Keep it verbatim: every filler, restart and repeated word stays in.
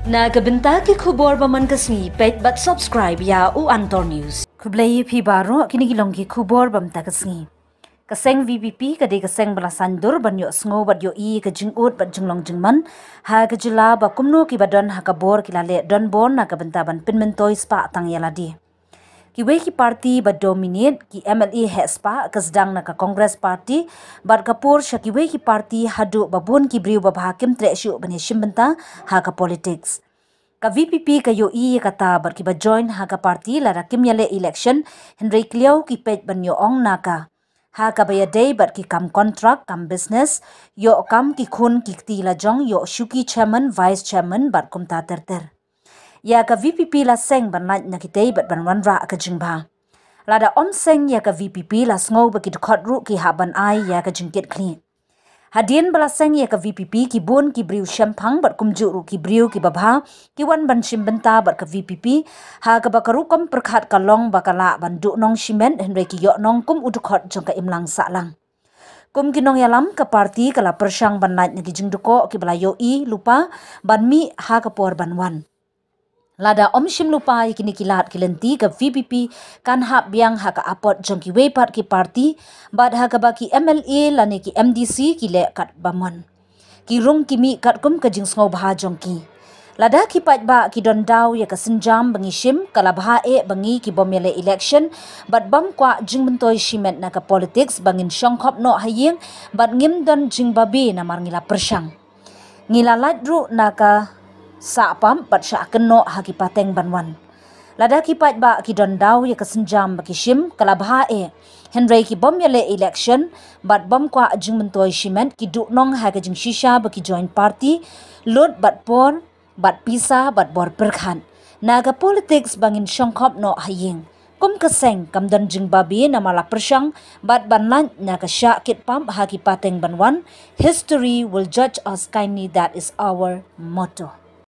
Na ka bynta ki khubor ba man ka sngi, peit bad subscribe ïa u Antor News. Khublei ïa phi baroh, kine ki long ki khubor ba mynta ka sngi. Ka seng V P P ka dei ka seng ba la saiñdur ban ïohsngew bad ïohi ka jingud bad jinglong jingman ha ka jylla, ba kumno kiba don ha ka bor ki la leh donbor na ka bynta ban pynmyntoi spah tang ïa lade. Kiwei ki parti ba dominate, ki M L A heh spah, ka sdang na ka Congress Party bad ka pur sha kiwei ki parti, haduh ba bun ki briew ba bha kim treh shuh ban ïashim bynta ha ka politics. Ka V P P ka ïohi ïa kata bad kiba join ha ka parti lada kim ïaleh election, hynrei ki liaw ki peit ban ïoh ong na ka, ha kaba ïadei bad ki kam contract, kam business, ïoh kam ki khun ki kti lajong, ïoh shuki chairman, vice chairman bad kumta ter ter. Ïa ka V P P la seng ban lait na kitei bad ban wanrah ka jingbha. Lada ym seng ïa ka V P P, la sngew ba ki dkhot ruh ki hap ban ai ïa ka jingkitkhlieh. Hadien ba la seng ïa ka V P P, ki bun ki briew shemphang bad kumjuh ruh ki briew kiba bha ki wan ban shim bynta bad ka V P P, ha kaba ka rukom pyrkhat ka long ba ka lah ban duhnong shimet, hynrei ki ïohnong kum u dkhot jong ka imlang sahlang. Kum ki nongïalam, ka parti ka la pyrshang ban lait na ki jingdkoh kiba la ïohi lypa ban mih ha ka por ban wan. Lada ym shim lypa ïa kine ki lad ki lynti, ka V P P kan hap biang ha ka apot jong kiwei pat ki parti bad ha kaba ki M L A lane ki M D C ki leh kat ba mon. Ki rung ki mih katkum ka jingsngewbha jong ki. Lada ki paidbah ki don daw ïa ka sienjam ba ngi shim, ka la bha eh ba ngi ki bym ïaleh election bad bym kwah jingmyntoi shimet na ka politics ba ngin shongkhop noh ha ïing bad ngim don jingbabe namar ngi la pyrshang. Ngi la lait ruh na ka sah pap bad shah kynnoh ha ki pateng ban wan. Lada ki paidbah ki don daw ïa ka sienjam ba ki shim, ka la bha eh. Hynrei ki bym ïaleh election bad bym kwah jingmyntoi shimet, ki duhnong ha ka jingshisha ba ki join party, lut bad por bad pisa bad bor pyrkhat. Na ka politics ba ngin shongkhop noh ha ïing. Kum ka seng, kam don jingbabe namar la pyrshang bad ban lait na ka shah kit pap ha ki pateng ban wan. History will judge us kindly, that is our motto.